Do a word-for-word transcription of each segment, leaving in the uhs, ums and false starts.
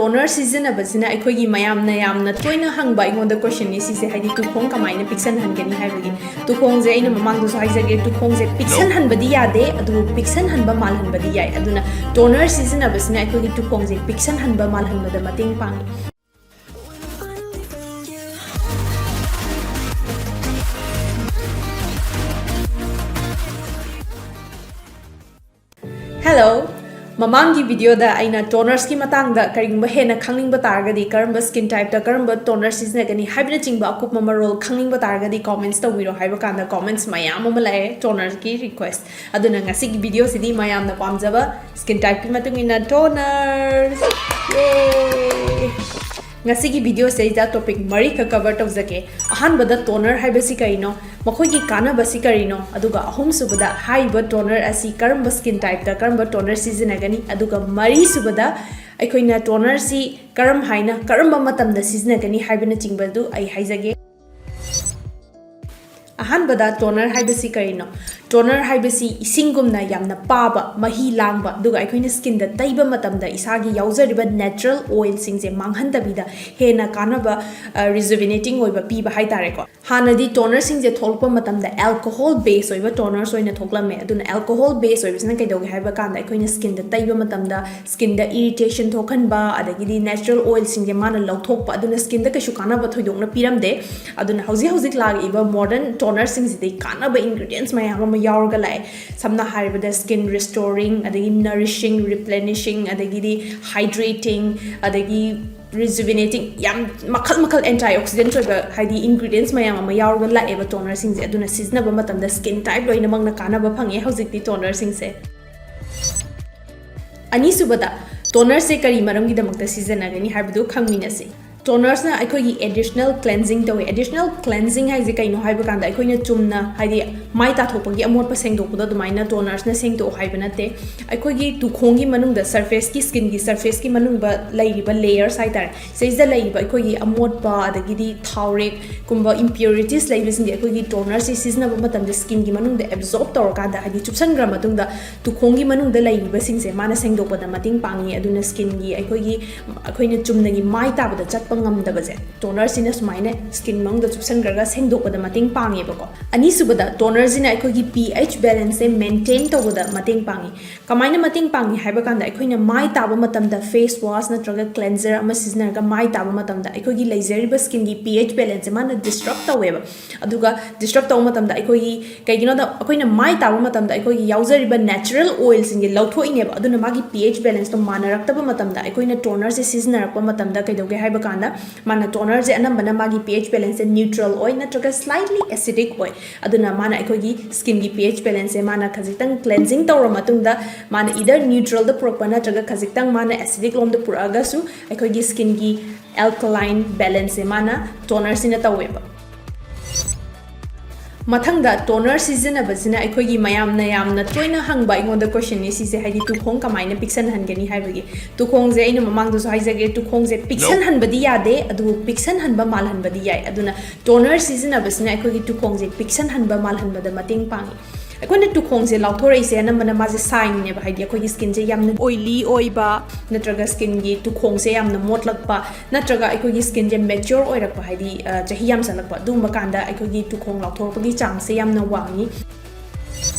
Toner ꯁꯤꯖꯤꯟꯅꯕꯁꯤꯅ ꯑꯩꯈꯣꯏꯒꯤ ꯃꯌꯥꯝꯅ ꯌꯥꯝꯅ ꯇꯣꯏꯅ ꯍꯪꯕ ꯑꯩꯉꯣꯟꯗ ꯀꯣꯏꯁꯟꯅꯤ ꯁꯤꯁꯦ, ꯍꯥꯏꯗꯤ ꯇꯨꯈꯣꯡ ꯀꯃꯥꯏꯅ ꯄꯤꯛꯁꯟꯍꯟꯒꯅꯤ ꯍꯥꯏꯕꯒꯤ꯫ ꯇꯨꯈꯣꯡꯁꯦ ꯑꯩꯅ ꯃꯃꯥꯡꯗꯁꯨ ꯍꯥꯏꯖꯒꯦ, ꯇꯨꯈꯣꯡꯁꯦ ꯄꯤꯛꯁꯟꯍꯟꯕꯗꯤ ꯌꯥꯗꯦ, ꯑꯗꯨꯕꯨ ꯄꯤꯛꯁꯟꯍꯟꯕ ꯃꯥꯜꯍꯟꯕꯗꯤ ꯌꯥꯏ꯫ ꯑꯗꯨꯅ ꯇꯣꯅꯔ ꯁꯤꯖꯤꯟꯅꯕꯁꯤꯅ ꯑꯩꯈꯣꯏꯒꯤ ꯇꯨꯈꯣꯡꯁꯦ ꯄꯤꯛꯁꯟꯍꯟꯕ ꯃꯥꯜꯍꯟꯕꯗ ꯃꯇꯦꯡ ꯄꯥꯡꯉꯤ꯫ ꯍꯦꯜꯂꯣ! ꯃꯃꯥꯡꯒꯤ ꯚꯤꯗꯤꯑꯣꯗ ꯑꯩꯅ ꯇꯣꯅꯔꯁꯀꯤ ꯃꯇꯥꯡꯗ ꯀꯔꯤꯒꯨꯝꯕ ꯍꯦꯟꯅ ꯈꯪꯅꯤꯡꯕ ꯇꯥꯔꯒꯗꯤ, ꯀꯔꯝꯕ ꯁ꯭ꯀꯤꯟ ꯇꯥꯏꯞꯇ ꯀꯔꯝꯕ ꯇꯣꯅꯔ ꯁꯤꯖꯤꯟꯅꯒꯅꯤ ꯍꯥꯏꯕꯅꯆꯤꯡꯕ ꯑꯀꯨꯞꯄ ꯃꯔꯣꯜ ꯈꯪꯅꯤꯡꯕ ꯇꯥꯔꯒꯗꯤ, ꯀꯣꯃꯦꯟꯠꯁ ꯇꯧꯕꯤꯔꯣ ꯍꯥꯏꯕ ꯀꯥꯟꯗ ꯀꯣꯃꯦꯟꯠꯁ ꯃꯌꯥꯝ ꯑꯃ ꯂꯥꯛꯑꯦ ꯇꯣꯅꯔꯒꯤ ꯔꯤꯀ꯭ꯋꯦꯁ꯫ ꯑꯗꯨꯅ ꯉꯁꯤꯒꯤ ꯚꯤꯗꯤꯑꯣꯁꯤꯗꯤ ꯃꯌꯥꯝꯅ ꯄꯥꯝꯖꯕ ꯁ꯭ꯀꯤꯟ ꯇꯥꯏꯞꯀꯤ ꯃꯇꯨꯡ ꯏꯟꯅ ꯇꯣꯅꯔꯁ꯫ ꯌꯦ! ꯉꯁꯤꯒꯤ ꯚꯤꯗꯤꯑꯣꯁꯤꯗꯩꯗ ꯇꯣꯄꯤꯛ ꯃꯔꯤꯈꯛ ꯀꯚꯔ ꯇꯧꯖꯒꯦ꯫ ꯑꯍꯥꯟꯕꯗ ꯇꯣꯅꯔ ꯍꯥꯏꯕꯁꯤ ꯀꯔꯤꯅꯣ, ꯃꯈꯣꯏꯒꯤ ꯀꯥꯟꯅꯕꯁꯤ ꯀꯔꯤꯅꯣ, ꯑꯗꯨꯒ ꯑꯍꯨꯝꯁꯨꯕꯗ ꯍꯥꯏꯔꯤꯕ ꯇꯣꯅꯔ ꯑꯁꯤ ꯀꯔꯝꯕ ꯁ꯭ꯀꯤꯟ ꯇꯥꯏꯞꯇ ꯀꯔꯝꯕ ꯇꯣꯅꯔ ꯁꯤꯖꯤꯟꯅꯒꯅꯤ, ꯑꯗꯨꯒ ꯃꯔꯤꯁꯨꯕꯗ ꯑꯩꯈꯣꯏꯅ ꯇꯣꯅꯔꯁꯤ ꯀꯔꯝ ꯍꯥꯏꯅ ꯀꯔꯝꯕ ꯃꯇꯝꯗ ꯁꯤꯖꯤꯟꯅꯒꯅꯤ ꯍꯥꯏꯕꯅꯆꯤꯡꯕꯗꯨ ꯑꯩ ꯍꯥꯏꯖꯒꯦ꯫ ꯑꯍꯥꯟꯕꯗ ꯇꯣꯅꯔ ꯍꯥꯏꯕꯁꯤ ꯀꯔꯤꯅꯣ? ꯇꯣꯅꯔ ꯍꯥꯏꯕꯁꯤ ꯏꯁꯤꯡꯒꯨꯝꯅ ꯌꯥꯝꯅ ꯄꯥꯕ, ꯃꯍꯤ ꯂꯥꯡꯕ, ꯑꯗꯨꯒ ꯑꯩꯈꯣꯏꯅ ꯁ꯭ꯀꯤꯟꯗ ꯇꯩꯕ ꯃꯇꯝꯗ ꯏꯁꯥꯒꯤ ꯌꯥꯎꯖꯔꯤꯕ ꯅꯦꯆꯔꯦꯜ ꯑꯣꯏꯜꯁꯤꯡꯁꯦ ꯃꯥꯡꯍꯟꯗꯕꯤꯗ ꯍꯦꯟꯅ ꯀꯥꯟꯅꯕ, ꯔꯤꯖꯨꯚꯤꯅꯦꯇꯤꯡ ꯑꯣꯏꯕ ꯄꯤꯕ ꯍꯥꯏꯇꯥꯔꯦꯀꯣ꯫ ꯍꯥꯟꯅꯗꯤ ꯇꯣꯅꯔꯁꯤꯡꯁꯦ ꯊꯣꯛꯂꯛꯄ ꯃꯇꯝꯗ ꯑꯦꯜꯀꯣꯍꯣꯜ ꯕꯦꯁ ꯑꯣꯏꯕ ꯇꯣꯅꯔꯁ ꯑꯣꯏꯅ ꯊꯣꯛꯂꯝꯃꯦ꯫ ꯑꯗꯨꯅ ꯑꯦꯜꯀꯣꯍꯣꯜ ꯕꯦꯁ ꯑꯣꯏꯕꯁꯤꯅ ꯀꯩꯗꯧꯒꯦ ꯍꯥꯏꯕ ꯀꯥꯟꯗ ꯑꯩꯈꯣꯏꯅ ꯁ꯭ꯀꯤꯟꯗ ꯇꯩꯕ ꯃꯇꯝꯗ ꯁ꯭ꯀꯤꯟꯗ ꯏꯔꯤꯇꯦꯁꯟ ꯊꯣꯛꯍꯟꯕ, ꯑꯗꯒꯤꯗꯤ ꯅꯦꯆꯔꯦꯜ ꯑꯣꯏꯜꯁꯤꯡꯁꯦ ꯃꯥꯅ ꯂꯧꯊꯣꯛꯄ, ꯑꯗꯨꯅ ꯁ꯭ꯀꯤꯟꯗ ꯀꯩꯁꯨ ꯀꯥꯟꯅꯕ ꯊꯣꯏꯗꯣꯛꯅ ꯄꯤꯔꯝꯗꯦ꯫ ꯑꯗꯨꯅ ꯍꯧꯖꯤꯛ ꯍꯧꯖꯤꯛ ꯂꯥꯛꯏꯕ ꯃꯣꯗꯔꯟ ꯇꯣꯅꯔꯁꯤꯡꯁꯤꯗꯤ ꯀꯥꯟꯅꯕ ꯏꯟꯒ꯭ꯔꯤꯗꯤꯌꯦꯟꯠꯁ ꯃꯌꯥꯝ ꯑꯃ ꯌꯥꯎꯔꯒ ꯂꯥꯛꯑꯦ꯫ ꯁꯝꯅ ꯍꯥꯏꯔꯕꯗ ꯁ꯭ꯀꯤꯟ ꯔꯤꯁꯇꯣꯔꯤꯡ, ꯑꯗꯒꯤ ꯅꯔꯤꯁꯤꯡ, ꯔꯤꯄ꯭ꯂꯦꯅꯤꯁꯤꯡ, ꯑꯗꯒꯤꯗꯤ ꯍꯥꯏꯗ꯭ꯔꯦꯇꯤꯡ, ꯑꯗꯒꯤ ꯔꯤꯖꯨꯚꯤꯅꯦꯇꯤꯡ, ꯌꯥꯝ ꯃꯈꯜ ꯃꯈꯜ ꯑꯦꯟꯇꯤ ꯑꯣꯛꯁꯤꯗꯦꯟꯠꯁ ꯑꯣꯏꯕ, ꯍꯥꯏꯗꯤ ꯏꯟꯒ꯭ꯔꯤꯗꯤꯌꯦꯟꯠꯁ ꯃꯌꯥꯝ ꯑꯃ ꯌꯥꯎꯔꯒ ꯂꯥꯛꯑꯦꯕ ꯇꯣꯅꯔꯁꯤꯡꯁꯦ꯫ ꯑꯗꯨꯅ ꯁꯤꯖꯤꯟꯅꯕ ꯃꯇꯝꯗ ꯁ꯭ꯀꯤꯟ ꯇꯥꯏꯞ ꯂꯣꯏꯅꯃꯛꯅ ꯀꯥꯟꯅꯕ ꯐꯪꯉꯦ ꯍꯧꯖꯤꯛꯇꯤ ꯇꯣꯅꯔꯁꯤꯡꯁꯦ꯫ ꯑꯅꯤꯁꯨꯕꯗ, ꯇꯣꯅꯔꯁꯦ ꯀꯔꯤ ꯃꯔꯝꯒꯤꯗꯃꯛꯇ ꯁꯤꯖꯤꯟꯅꯒꯅꯤ ꯍꯥꯏꯕꯗꯨ ꯈꯪꯃꯤꯟꯅꯁꯤ꯫ Tonersꯅ ꯑꯩꯈꯣꯏꯒꯤ additional cleansing ꯇꯧꯋꯤ꯫ Additional cleansing ꯍꯥꯏꯁꯦ ꯀꯩꯅꯣ ꯍꯥꯏꯕ ꯀꯥꯟꯗ, ꯑꯩꯈꯣꯏꯅ ꯆꯨꯝꯅ, ꯍꯥꯏꯗꯤ, ꯃꯥꯏ ꯇꯥꯊꯣꯛꯄꯒꯤ ꯑꯃꯣꯠꯄ ꯁꯦꯡꯗꯣꯛꯄꯗꯣ ꯑꯗꯨꯃꯥꯏꯅ tonersꯅ ꯁꯦꯡꯗꯣꯛꯑꯣ ꯍꯥꯏꯕ ꯅꯠꯇꯦ꯫ ꯑꯩꯈꯣꯏꯒꯤ ꯇꯨꯈꯣꯡꯒꯤ ꯃꯅꯨꯡꯗ, surfaceꯀꯤ, skinꯒꯤ surfaceꯀꯤ ꯃꯅꯨꯡꯗ ꯂꯩꯔꯤꯕ layers ꯍꯥꯏꯇꯥꯔꯦ, ꯁꯤꯗꯩꯁꯤꯗ ꯂꯩꯔꯤꯕ ꯑꯩꯈꯣꯏꯒꯤ ꯑꯃꯣꯠꯄ, ꯑꯗꯒꯤꯗꯤ ꯊꯥꯎꯔꯦꯛꯀꯨꯝꯕ impurities ꯂꯩꯕꯁꯤꯡꯁꯦ ꯑꯩꯈꯣꯏꯒꯤ tonerꯁꯦ ꯁꯤꯖꯤꯟꯅꯕ ꯃꯇꯝꯗ skinꯒꯤ ꯃꯅꯨꯡꯗ absorb ꯇꯧꯔꯀꯥꯟꯗ, ꯍꯥꯏꯗꯤ, ꯆꯨꯞꯁꯟꯈ꯭ꯔ ꯃꯇꯨꯡꯗ ꯇꯨꯈꯣꯡꯒꯤ ꯃꯅꯨꯡꯗ ꯂꯩꯔꯤꯕꯁꯤꯡꯁꯦ ꯃꯥꯅ ꯁꯦꯡꯗꯣꯛꯄꯗ ꯃꯇꯦꯡ ꯄꯥꯡꯉꯤ꯫ ꯑꯗꯨꯅ skinꯒꯤ ꯑꯩꯈꯣꯏꯒꯤ, ꯑꯩꯈꯣꯏꯅ ꯆꯨꯝꯅꯒꯤ ꯃꯥꯏ ꯇꯥꯕꯗ ꯆꯠꯄ ꯉꯝꯗꯕꯁꯦ tonerꯁꯤꯅ ꯁꯨꯃꯥꯏꯅ skin ꯃꯅꯨꯡꯗ ꯆꯨꯞꯁꯟꯈ꯭ꯔꯒ ꯁꯦꯡꯗꯣꯛꯄꯗ ꯃꯇꯦꯡ ꯄꯥꯡꯉꯦꯕꯀꯣ꯫ ꯑꯅꯤꯁꯨꯕꯗ, tonerꯁꯤꯅ ꯑꯩꯈꯣꯏꯒꯤ pH balanceꯁꯦ maintain ꯇꯧꯕꯗ ꯃꯇꯦꯡ ꯄꯥꯡꯉꯤ꯫ ꯀꯃꯥꯏꯅ ꯃꯇꯦꯡ ꯄꯥꯡꯉꯤ ꯍꯥꯏꯕ ꯀꯥꯟꯗ, ꯑꯩꯈꯣꯏꯅ ꯃꯥꯏ ꯇꯥꯕ ꯃꯇꯝꯗ face wash ꯅꯠꯇ꯭ꯔꯒ cleanser ꯑꯃ ꯁꯤꯖꯤꯟꯅꯔꯒ ꯃꯥꯏ ꯇꯥꯕ ꯃꯇꯝꯗ ꯑꯩꯈꯣꯏꯒꯤ ꯂꯩꯖꯔꯤꯕ skinꯒꯤ pH balanceꯁꯦ ꯃꯥꯅ disrupt ꯇꯧꯋꯦꯕ꯫ ꯑꯗꯨꯒ disrupt ꯇꯧꯕ ꯃꯇꯝꯗ ꯑꯩꯈꯣꯏꯒꯤ, ꯀꯩꯒꯤꯅꯣꯗ, ꯑꯩꯈꯣꯏꯅ ꯃꯥꯏ ꯇꯥꯕ ꯃꯇꯝꯗ ꯑꯩꯈꯣꯏꯒꯤ ꯌꯥꯎꯖꯔꯤꯕ natural oilꯁꯤꯡꯁꯦ ꯂꯧꯊꯣꯛꯏꯅꯦꯕ꯫ ꯑꯗꯨꯅ ꯃꯥꯒꯤ pH balanceꯇꯣ ꯃꯥꯟꯅꯔꯛꯇꯕ ꯃꯇꯝꯗ, ꯑꯩꯈꯣꯏꯅ tonerꯁꯦ ꯁꯤꯖꯤꯟꯅꯔꯛꯄ ꯃꯇꯝꯗ ꯀꯩꯗꯧꯒꯦ ꯍꯥꯏꯕ ꯀꯥꯟꯗ, ꯃꯥꯅ tonerꯁꯦ ꯑꯅꯝꯕꯅ ꯃꯥꯒꯤ pH balanceꯁꯦ neutral ꯑꯣꯏ ꯅꯠꯇ꯭ꯔꯒ slightly acidic ꯑꯣꯏ꯫ ꯑꯗꯨꯅ ꯃꯥꯅ ꯑꯩꯈꯣꯏꯒꯤ skinꯒꯤ pH balanceꯁꯦ ꯃꯥꯅ ꯈꯖꯤꯛꯇꯪ cleansing ꯇꯧꯔ ꯃꯇꯨꯡꯗ, ꯃꯥꯅ either neutralꯗ ꯄꯨꯔꯛꯄ ꯅꯠꯇ꯭ꯔꯒ ꯈꯖꯤꯛꯇꯪ ꯃꯥꯅ acidic ꯂꯣꯝꯗ ꯄꯨꯔꯛꯑꯒꯁꯨ, ꯑꯩꯈꯣꯏꯒꯤ skinꯒꯤ alkaline balanceꯁꯦ ꯃꯥꯅ tonerꯁꯤꯅ ꯇꯧꯋꯦꯕ꯫ ꯃꯊꯪꯗ, toner ꯁꯤꯖꯤꯟꯅꯕꯁꯤꯅ ꯑꯩꯈꯣꯏꯒꯤ ꯃꯌꯥꯝꯅ ꯌꯥꯝꯅ ꯇꯣꯏꯅ ꯍꯪꯕ ꯑꯩꯉꯣꯟꯗ questionꯅꯤ ꯁꯤꯁꯦ, ꯍꯥꯏꯗꯤ ꯇꯨꯈꯣꯡ ꯀꯃꯥꯏꯅ ꯄꯤꯛꯁꯟꯍꯟꯒꯅꯤ ꯍꯥꯏꯕꯒꯤ꯫ ꯇꯨꯈꯣꯡꯁꯦ ꯑꯩꯅ ꯃꯃꯥꯡꯗꯁꯨ ꯍꯥꯏꯖꯒꯦ, ꯇꯨꯈꯣꯡꯁꯦ ꯄꯤꯛꯁꯟꯍꯟꯕꯗꯤ ꯌꯥꯗꯦ, ꯑꯗꯨꯕꯨ ꯄꯤꯛꯁꯟꯍꯟꯕ ꯃꯥꯜꯍꯟꯕꯗꯤ ꯌꯥꯏ꯫ ꯑꯗꯨꯅ toner ꯁꯤꯖꯤꯟꯅꯕꯁꯤꯅ ꯑꯩꯈꯣꯏꯒꯤ ꯇꯨꯈꯣꯡꯁꯦ ꯄꯤꯛꯁꯟꯍꯟꯕ ꯃꯥꯜꯍꯟꯕꯗ ꯃꯇꯦꯡ ꯄꯥꯡꯉꯤ꯫ ꯑꯩꯈꯣꯏꯅ ꯇꯨꯈꯣꯡꯁꯦ ꯂꯥꯎꯊꯣꯔꯛꯏꯁꯦ ꯑꯅꯝꯕꯅ ꯃꯥꯁꯦ signꯅꯦꯕ, ꯍꯥꯏꯗꯤ ꯑꯩꯈꯣꯏꯒꯤ skinꯁꯦ ꯌꯥꯝꯅ oily ꯑꯣꯏꯕ ꯅꯠꯇ꯭ꯔꯒ skinꯒꯤ ꯇꯨꯈꯣꯡꯁꯦ ꯌꯥꯝꯅ ꯃꯣꯠꯂꯛꯄ ꯅꯠꯇ꯭ꯔꯒ ꯑꯩꯈꯣꯏꯒꯤ skinꯁꯦ mature ꯑꯣꯏꯔꯛꯄ, ꯍꯥꯏꯗꯤ, ꯑ, ꯆꯍꯤ ꯌꯥꯝꯁꯜꯂꯛꯄ, ꯑꯗꯨꯒꯨꯝꯕ ꯀꯥꯟꯗ ꯑꯩꯈꯣꯏꯒꯤ ꯇꯨꯈꯣꯡ ꯂꯥꯎꯊꯣꯔꯛꯄꯒꯤ chanceꯁꯦ ꯌꯥꯝꯅ ꯋꯥꯡꯉꯤ꯫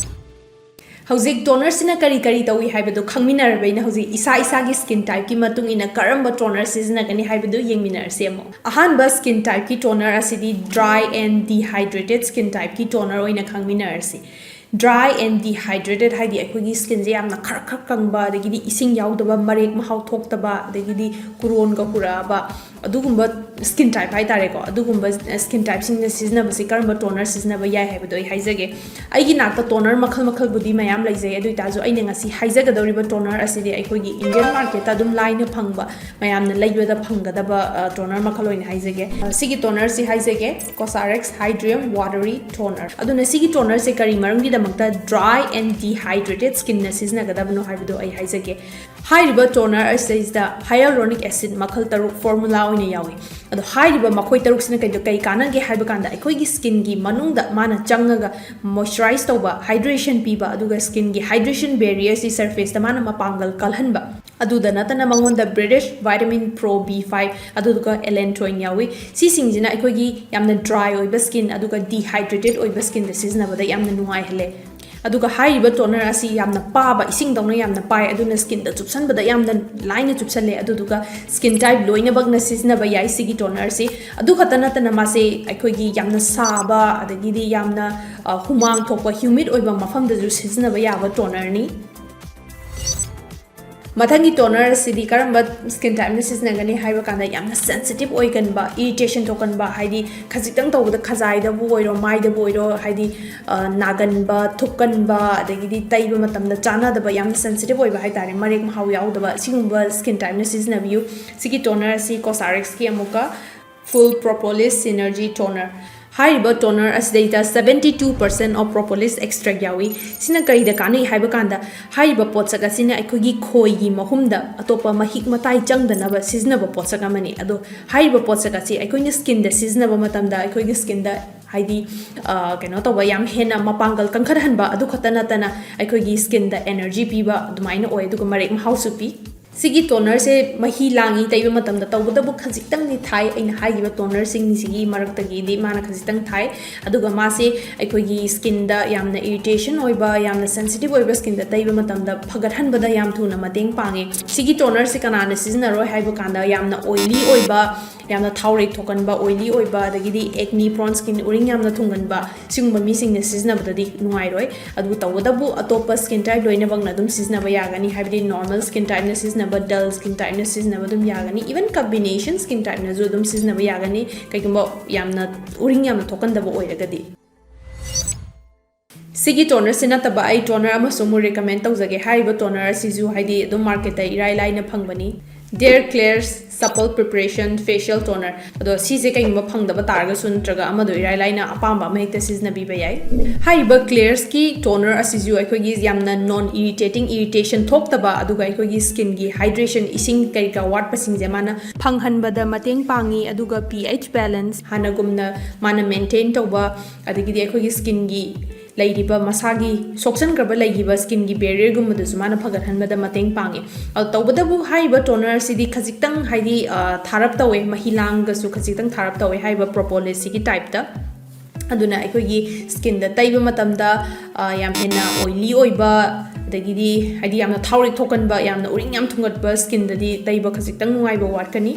ꯍꯧꯖꯤꯛ tonerꯁꯤꯅ ꯀꯔꯤ ꯀꯔꯤ ꯇꯧꯏ ꯍꯥꯏꯕꯗꯨ ꯈꯪꯃꯤꯟꯅꯔꯕꯅꯤꯅ, ꯍꯧꯖꯤꯛ ꯏꯁꯥ ꯏꯁꯥꯒꯤ skin typeꯀꯤ ꯃꯇꯨꯡ ꯏꯟꯅ ꯀꯔꯝꯕ toner ꯁꯤꯖꯤꯟꯅꯒꯅꯤ ꯍꯥꯏꯕꯗꯨ ꯌꯦꯡꯃꯤꯟꯅꯔꯁꯤ ꯑꯃꯨꯛ꯫ ꯑꯍꯥꯟꯕ skin typeꯀꯤ toner ꯑꯁꯤꯗꯤ dry and dehydrated skin typeꯀꯤ toner ꯑꯣꯏꯅ ꯈꯪꯃꯤꯟꯅꯔꯁꯤ꯫ Dry and dehydrated ꯍꯥꯏꯗꯤ ꯑꯩꯈꯣꯏꯒꯤ ꯁ꯭ꯀꯤꯟꯁꯦ ꯌꯥꯝꯅ ꯈꯔ ꯈꯔ ꯀꯪꯕ, ꯑꯗꯒꯤꯗꯤ ꯏꯁꯤꯡ ꯌꯥꯎꯗꯕ, ꯃꯔꯦꯛ ꯃꯍꯥꯎ ꯊꯣꯛꯇꯕ, ꯑꯗꯒꯤꯗꯤ ꯀꯨꯔꯣꯟꯒ ꯍꯨꯔꯛꯑꯕ, ꯑꯗꯨꯒꯨꯝꯕ ꯁ꯭ꯀꯤꯟ ꯇꯥꯏꯞ ꯍꯥꯏꯇꯥꯔꯦꯀꯣ꯫ ꯑꯗꯨꯒꯨꯝꯕ ꯁ꯭ꯀꯤꯟ ꯇꯥꯏꯞꯁꯤꯡꯅ ꯁꯤꯖꯤꯟꯅꯕꯁꯦ ꯀꯔꯝꯕ ꯇꯣꯅꯔ ꯁꯤꯖꯤꯟꯅꯕ ꯌꯥꯏ ꯍꯥꯏꯕꯗꯣ ꯑꯩ ꯍꯥꯏꯖꯒꯦ꯫ ꯑꯩꯒꯤ ꯅꯥꯛꯇ ꯇꯣꯅꯔ ꯃꯈꯜ ꯃꯈꯜꯕꯨꯗꯤ ꯃꯌꯥꯝ ꯂꯩꯖꯩ, ꯑꯗꯨ ꯑꯣꯏꯇꯥꯔꯁꯨ ꯑꯩꯅ ꯉꯁꯤ ꯍꯥꯏꯖꯒꯗꯧꯔꯤꯕ ꯇꯣꯅꯔ ꯑꯁꯤꯗꯤ ꯑꯩꯈꯣꯏꯒꯤ ꯏꯟꯗꯤꯌꯟ ꯃꯥꯔꯀꯦꯠꯇ ꯑꯗꯨꯝ ꯂꯥꯏꯅ ꯐꯪꯕ, ꯃꯌꯥꯝꯅ ꯂꯩꯕꯗ ꯐꯪꯒꯗꯕ ꯇꯣꯅꯔ ꯃꯈꯜ ꯑꯣꯏꯅ ꯍꯥꯏꯖꯒꯦ꯫ ꯁꯤꯒꯤ ꯇꯣꯅꯔꯁꯤ ꯍꯥꯏꯖꯒꯦ, COSRX Hydrium Watery Toner꯫ ꯑꯗꯨꯅ ꯁꯤꯒꯤ ꯇꯣꯅꯔꯁꯦ ꯀꯔꯤ ꯃꯔꯝꯒꯤꯗꯃꯛꯇ dry and dehydrated skinꯅ ꯁꯤꯖꯤꯟꯅꯒꯗꯕꯅꯣ ꯍꯥꯏꯕꯗꯣ ꯑꯩ ꯍꯥꯏꯖꯒꯦ꯫ ꯍꯥꯏꯔꯤꯕ ꯇꯣꯅꯔ ꯑꯁꯤꯗꯩꯁꯤꯗ ꯍꯥꯏꯌꯥꯂꯨꯔꯣꯅꯤꯛ ꯑꯦꯁꯤꯠ ꯃꯈꯜ ꯇꯔꯨꯛ ꯐꯣꯔꯃꯨꯂꯥ ꯑꯣꯏꯅ ꯌꯥꯎꯏ꯫ ꯑꯗꯣ ꯍꯥꯏꯔꯤꯕ ꯃꯈꯣꯏ ꯇꯔꯨꯛꯁꯤꯅ ꯀꯩꯗꯣ ꯀꯩ ꯀꯥꯟꯅꯒꯦ ꯍꯥꯏꯕ ꯀꯥꯟꯗ, ꯑꯩꯈꯣꯏꯒꯤ ꯁ꯭ꯀꯤꯟꯒꯤ ꯃꯅꯨꯡꯗ ꯃꯥꯅ ꯆꯪꯉꯒ ꯃꯣꯏꯆꯔꯥꯏꯁ ꯇꯧꯕ, ꯍꯥꯏꯗ꯭ꯔꯦꯁꯟ ꯄꯤꯕ, ꯑꯗꯨꯒ ꯁ꯭ꯀꯤꯟꯒꯤ ꯍꯥꯏꯗ꯭ꯔꯦꯁꯟ ꯕꯦꯔꯤꯌꯔꯁꯤ ꯁꯔꯐꯦꯁꯇ ꯃꯥꯅ ꯃꯄꯥꯡꯒꯜ ꯀꯜꯍꯟꯕ, ꯑꯗꯨꯗ ꯅꯠꯇꯅ ꯃꯉꯣꯟꯗ British Vitamin Pro B five, ꯑꯗꯨꯗꯨꯒ allantoin ꯌꯥꯎꯏ꯫ ꯁꯤꯁꯤꯡꯁꯤꯅ ꯑꯩꯈꯣꯏꯒꯤ ꯌꯥꯝꯅ ꯗ꯭ꯔꯥꯏ ꯑꯣꯏꯕ ꯁ꯭ꯀꯤꯟ ꯑꯗꯨꯒ ꯗꯤꯍꯥꯏꯗ꯭ꯔꯦꯇꯦꯠ ꯑꯣꯏꯕ ꯁ꯭ꯀꯤꯟꯗ ꯁꯤꯖꯤꯟꯅꯕꯗ ꯌꯥꯝꯅ ꯅꯨꯡꯉꯥꯏꯍꯜꯂꯦ꯫ ꯑꯗꯨꯒ ꯍꯥꯏꯔꯤꯕ ꯇꯣꯅꯔ ꯑꯁꯤ ꯌꯥꯝꯅ ꯄꯥꯕ, ꯏꯁꯤꯡꯗꯧꯅ ꯌꯥꯝꯅ ꯄꯥꯏ, ꯑꯗꯨꯅ ꯁ꯭ꯀꯤꯟꯗ ꯆꯨꯞꯁꯟꯕꯗ ꯌꯥꯝꯅ ꯂꯥꯏꯅ ꯆꯨꯞꯁꯜꯂꯦ꯫ ꯑꯗꯨꯗꯨꯒ ꯁ꯭ꯀꯤꯟ ꯇꯥꯏꯞ ꯂꯣꯏꯅꯃꯛꯅ ꯁꯤꯖꯤꯟꯅꯕ ꯌꯥꯏ ꯁꯤꯒꯤ ꯇꯣꯅꯔꯁꯤ꯫ ꯑꯗꯨ ꯈꯛꯇ ꯅꯠꯇꯅ ꯃꯥꯁꯦ ꯑꯩꯈꯣꯏꯒꯤ ꯌꯥꯝꯅ ꯁꯥꯕ, ꯑꯗꯒꯤꯗꯤ ꯌꯥꯝꯅ, ꯑ, ꯍꯨꯃꯥꯡ ꯊꯣꯛꯄ, ꯍ꯭ꯌꯨꯃꯤꯠ ꯑꯣꯏꯕ ꯃꯐꯝꯗꯁꯨ ꯁꯤꯖꯤꯟꯅꯕ ꯌꯥꯕ ꯇꯣꯅꯔꯅꯤ꯫ ꯃꯊꯪꯒꯤ ꯇꯣꯅꯔ ꯑꯁꯤꯗꯤ ꯀꯔꯝꯕ ꯁ꯭ꯀꯤꯟ ꯇꯥꯏꯞꯅ ꯁꯤꯖꯤꯟꯅꯒꯅꯤ ꯍꯥꯏꯕ ꯀꯥꯟꯗ, ꯌꯥꯝꯅ ꯁꯦꯟꯁꯤꯇꯤꯞ ꯑꯣꯏꯒꯟꯕ, ꯏꯔꯤꯇꯦꯁꯟ ꯊꯣꯛꯀꯟꯕ, ꯍꯥꯏꯗꯤ ꯈꯖꯤꯛꯇꯪ ꯇꯧꯕꯗ ꯈꯖꯥꯏꯗꯕꯨ ꯑꯣꯏꯔꯣ, ꯃꯥꯏꯗꯕꯨ ꯑꯣꯏꯔꯣ, ꯍꯥꯏꯗꯤ, ꯑ, ꯅꯥꯒꯟꯕ, ꯊꯨꯞꯀꯟꯕ, ꯑꯗꯒꯤꯗꯤ ꯇꯩꯕ ꯃꯇꯝꯗ ꯆꯥꯟꯅꯗꯕ, ꯌꯥꯝꯅ ꯁꯦꯟꯁꯤꯇꯤꯞ ꯑꯣꯏꯕ ꯍꯥꯏꯇꯥꯔꯦ, ꯃꯔꯦꯛ ꯃꯍꯥꯎ ꯌꯥꯎꯗꯕ, ꯁꯤꯒꯨꯝꯕ ꯁ꯭ꯀꯤꯟ ꯇꯥꯏꯞꯅ ꯁꯤꯖꯤꯟꯅꯕꯤꯌꯨ꯫ ꯁꯤꯒꯤ ꯇꯣꯅꯔ ꯑꯁꯤ COSRXꯀꯤ ꯑꯃꯨꯛꯀ Full Propolis Synergy Toner꯫ ꯍꯥꯏꯔꯤꯕ toner ꯑꯁꯤꯗꯩꯗ seventy two percent of propolis extract ꯌꯥꯎꯏ꯫ ꯁꯤꯅ ꯀꯔꯤꯗ ꯀꯥꯟꯅꯩ ꯍꯥꯏꯕ ꯀꯥꯟꯗ, ꯍꯥꯏꯔꯤꯕ ꯄꯣꯠꯁꯛ ꯑꯁꯤꯅ ꯑꯩꯈꯣꯏꯒꯤ ꯈꯣꯏꯒꯤ ꯃꯍꯨꯝꯗ ꯑꯇꯣꯞꯄ ꯃꯍꯤꯛ ꯃꯇꯥꯏ ꯆꯪꯗꯅꯕ ꯁꯤꯖꯤꯟꯅꯕ ꯄꯣꯠꯁꯛ ꯑꯃꯅꯤ꯫ ꯑꯗꯣ ꯍꯥꯏꯔꯤꯕ ꯄꯣꯠꯁꯛ ꯑꯁꯤ ꯑꯩꯈꯣꯏꯅ ꯁ꯭ꯀꯤꯟꯗ ꯁꯤꯖꯤꯟꯅꯕ ꯃꯇꯝꯗ, ꯑꯩꯈꯣꯏꯒꯤ ꯁ꯭ꯀꯤꯟꯗ, ꯍꯥꯏꯗꯤ, ꯑ, ꯀꯩꯅꯣ ꯇꯧꯕ, ꯌꯥꯝ ꯍꯦꯟꯅ ꯃꯄꯥꯡꯒꯜ ꯀꯟꯈꯠꯍꯟꯕ, ꯑꯗꯨ ꯈꯛꯇ ꯅꯠꯇꯅ ꯑꯩꯈꯣꯏꯒꯤ ꯁ꯭ꯀꯤꯟꯗ ꯑꯦꯅꯔꯖꯤ ꯄꯤꯕ ꯑꯗꯨꯃꯥꯏꯅ ꯑꯣꯏ, ꯑꯗꯨꯒ ꯃꯔꯦꯛ ꯃꯍꯥꯎꯁꯨ ꯄꯤ꯫ ꯁꯤꯒꯤ ꯇꯣꯅꯔꯁꯦ ꯃꯍꯤ ꯂꯥꯡꯉꯤ ꯇꯩꯕ ꯃꯇꯝꯗ, ꯇꯧꯕꯇꯕꯨ ꯈꯖꯤꯛꯇꯪꯗꯤ ꯊꯥꯏ꯫ ꯑꯩꯅ ꯍꯥꯏꯈꯤꯕ ꯇꯣꯅꯔꯁꯤꯡꯁꯤꯒꯤ ꯃꯔꯛꯇꯒꯤꯗꯤ ꯃꯥꯅ ꯈꯖꯤꯛꯇꯪ ꯊꯥꯏ꯫ ꯑꯗꯨꯒ ꯃꯥꯁꯦ ꯑꯩꯈꯣꯏꯒꯤ ꯁ꯭ꯀꯤꯟꯗ ꯌꯥꯝꯅ ꯏꯔꯤꯇꯦꯁꯟ ꯑꯣꯏꯕ, ꯌꯥꯝꯅ ꯁꯦꯟꯁꯤꯇꯤꯞ ꯑꯣꯏꯕ ꯁ꯭ꯀꯤꯟꯗ ꯇꯩꯕ ꯃꯇꯝꯗ ꯐꯒꯠꯍꯟꯕꯗ ꯌꯥꯝ ꯊꯨꯅ ꯃꯇꯦꯡ ꯄꯥꯡꯉꯦ꯫ ꯁꯤꯒꯤ ꯇꯣꯅꯔꯁꯦ ꯀꯅꯥꯅ ꯁꯤꯖꯤꯟꯅꯔꯣꯏ ꯍꯥꯏꯕ ꯀꯥꯟꯗ, ꯌꯥꯝꯅ ꯑꯣꯏꯂꯤ ꯑꯣꯏꯕ, ꯌꯥꯝꯅ ꯊꯥꯎꯔꯦꯛ ꯊꯣꯛꯀꯟꯕ, ꯑꯣꯏꯂꯤ ꯑꯣꯏꯕ, ꯑꯗꯒꯤꯗꯤ ꯑꯦꯛꯅꯤ ꯄ꯭ꯔꯣꯟ ꯁ꯭ꯀꯤꯟ, ꯎꯔꯤꯡ ꯌꯥꯝꯅ ꯊꯨꯡꯒꯟꯕ, ꯁꯤꯒꯨꯝꯕ ꯃꯤꯁꯤꯡꯅ ꯁꯤꯖꯤꯟꯅꯕꯗꯗꯤ ꯅꯨꯡꯉꯥꯏꯔꯣꯏ꯫ ꯑꯗꯨꯕꯨ ꯇꯧꯕꯇꯕꯨ ꯑꯇꯣꯞꯄ ꯁ꯭ꯀꯤꯟ ꯇꯥꯏꯞ ꯂꯣꯏꯅꯃꯛꯅ ꯑꯗꯨꯝ ꯁꯤꯖꯤꯟꯅꯕ ꯌꯥꯒꯅꯤ, ꯍꯥꯏꯕꯗꯤ ꯅꯣꯔꯃꯦꯜ ꯁ꯭ꯀꯤꯟ ꯇꯥꯏꯞꯅ ꯁꯤꯖꯤꯟꯅꯕ, ꯗꯜ ꯁ꯭ꯀꯤꯟ ꯇꯥꯏꯞꯅ ꯁꯤꯖꯤꯟꯅꯕ ꯑꯗꯨꯝ ꯌꯥꯒꯅꯤ, ꯏꯚꯟ ꯀꯝꯕꯤꯅꯦꯁꯟ ꯁ꯭ꯀꯤꯟ ꯇꯥꯏꯞꯅꯁꯨ ꯑꯗꯨꯝ ꯁꯤꯖꯤꯟꯅꯕ ꯌꯥꯒꯅꯤ, ꯀꯩꯒꯨꯝꯕ ꯌꯥꯝꯅ ꯎꯔꯤꯡ ꯌꯥꯝꯅ ꯊꯣꯛꯀꯟꯗꯕ ꯑꯣꯏꯔꯒꯗꯤ꯫ ꯁꯤꯒꯤ ꯇꯣꯅꯔꯁꯤ ꯅꯠꯇꯕ ꯑꯩ ꯇꯣꯅꯔ ꯑꯃꯁꯨ ꯑꯃꯨꯛ ꯔꯤꯀꯃꯦꯟ ꯇꯧꯖꯒꯦ꯫ ꯍꯥꯏꯔꯤꯕ ꯇꯣꯅꯔ ꯑꯁꯤꯁꯨ ꯍꯥꯏꯗꯤ ꯑꯗꯨꯝ ꯃꯥꯔꯀꯦꯠꯇ ꯏꯔꯥꯏ ꯂꯥꯏꯅ ꯐꯪꯕꯅꯤ, Dare Claire's Supple Preparation Facial Toner꯫ ꯑꯗꯣ ꯁꯤꯁꯦ ꯀꯩꯒꯨꯝꯕ ꯐꯪꯗꯕ ꯇꯥꯔꯒꯁꯨ, ꯅꯠꯇ꯭ꯔꯒ ꯑꯃꯗꯣ ꯏꯔꯥꯏ ꯂꯥꯏꯅ ꯑꯄꯥꯝꯕ ꯑꯃ ꯍꯦꯛꯇ ꯁꯤꯖꯤꯟꯅꯕꯤꯕ ꯌꯥꯏ꯫ ꯍꯥꯏꯔꯤꯕ ꯀ꯭ꯂꯤꯌꯔꯁꯀꯤ ꯇꯣꯅꯔ ꯑꯁꯤꯁꯨ ꯑꯩꯈꯣꯏꯒꯤ ꯌꯥꯝꯅ ꯅꯣꯟ ꯏꯔꯤꯇꯦꯇꯤꯡ, ꯏꯔꯤꯇꯦꯁꯟ ꯊꯣꯛꯇꯕ, ꯑꯗꯨꯒ ꯑꯩꯈꯣꯏꯒꯤ ꯁ꯭ꯀꯤꯟꯒꯤ ꯍꯥꯏꯗ꯭ꯔꯦꯁꯟ, ꯏꯁꯤꯡ ꯀꯔꯤ ꯀꯔꯥ ꯋꯥꯠꯄꯁꯤꯡꯁꯦ ꯃꯥꯅ ꯐꯪꯍꯟꯕꯗ ꯃꯇꯦꯡ ꯄꯥꯡꯉꯤ꯫ ꯑꯗꯨꯒ ꯄꯤ ꯑꯩꯆ ꯕꯦꯂꯦꯟꯁ ꯍꯥꯟꯅꯒꯨꯝꯅ ꯃꯥꯅ ꯃꯦꯟꯇꯦꯟ ꯇꯧꯕ, ꯑꯗꯒꯤꯗꯤ ꯑꯩꯈꯣꯏꯒꯤ ꯁ꯭ꯀꯤꯟꯒꯤ ꯂꯩꯔꯤꯕ, ꯃꯁꯥꯒꯤ ꯁꯣꯛꯆꯟꯈ꯭ꯔꯕ ꯂꯩꯈꯤꯕ ꯁ꯭ꯀꯤꯟꯒꯤ ꯕꯦꯔꯤꯌꯔꯒꯨꯝꯕꯗꯁꯨ ꯃꯥꯅ ꯐꯒꯠꯍꯟꯕꯗ ꯃꯇꯦꯡ ꯄꯥꯡꯉꯤ꯫ ꯑꯗꯣ ꯇꯧꯕꯇꯕꯨ ꯍꯥꯏꯔꯤꯕ ꯇꯣꯅꯔ ꯑꯁꯤꯗꯤ ꯈꯖꯤꯛꯇꯪ ꯍꯥꯏꯗꯤ, ꯑ, ꯊꯥꯔꯞ ꯇꯧꯋꯦ, ꯃꯍꯤ ꯂꯥꯡꯒꯁꯨ ꯈꯖꯤꯛꯇꯪ ꯊꯥꯔꯞ ꯇꯧꯋꯦ ꯍꯥꯏꯔꯤꯕ ꯄ꯭ꯔꯣꯄꯣꯂꯤꯁꯁꯤꯒꯤ ꯇꯥꯏꯞꯇ꯫ ꯑꯗꯨꯅ ꯑꯩꯈꯣꯏꯒꯤ ꯁ꯭ꯀꯤꯟꯗ ꯇꯩꯕ ꯃꯇꯝꯗ, ꯑ, ꯌꯥꯝ ꯍꯦꯟꯅ ꯑꯣꯏꯂꯤ ꯑꯣꯏꯕ, ꯑꯗꯒꯤꯗꯤ ꯍꯥꯏꯗꯤ ꯌꯥꯝꯅ ꯊꯥꯎꯔꯦꯛ ꯊꯣꯛꯀꯟꯕ, ꯌꯥꯝꯅ ꯎꯔꯤꯡ ꯌꯥꯝ ꯊꯨꯡꯒꯠꯄ ꯁ꯭ꯀꯤꯟꯗꯗꯤ ꯇꯩꯕ ꯈꯖꯤꯛꯇꯪ ꯅꯨꯡꯉꯥꯏꯕ ꯋꯥꯠꯀꯅꯤ꯫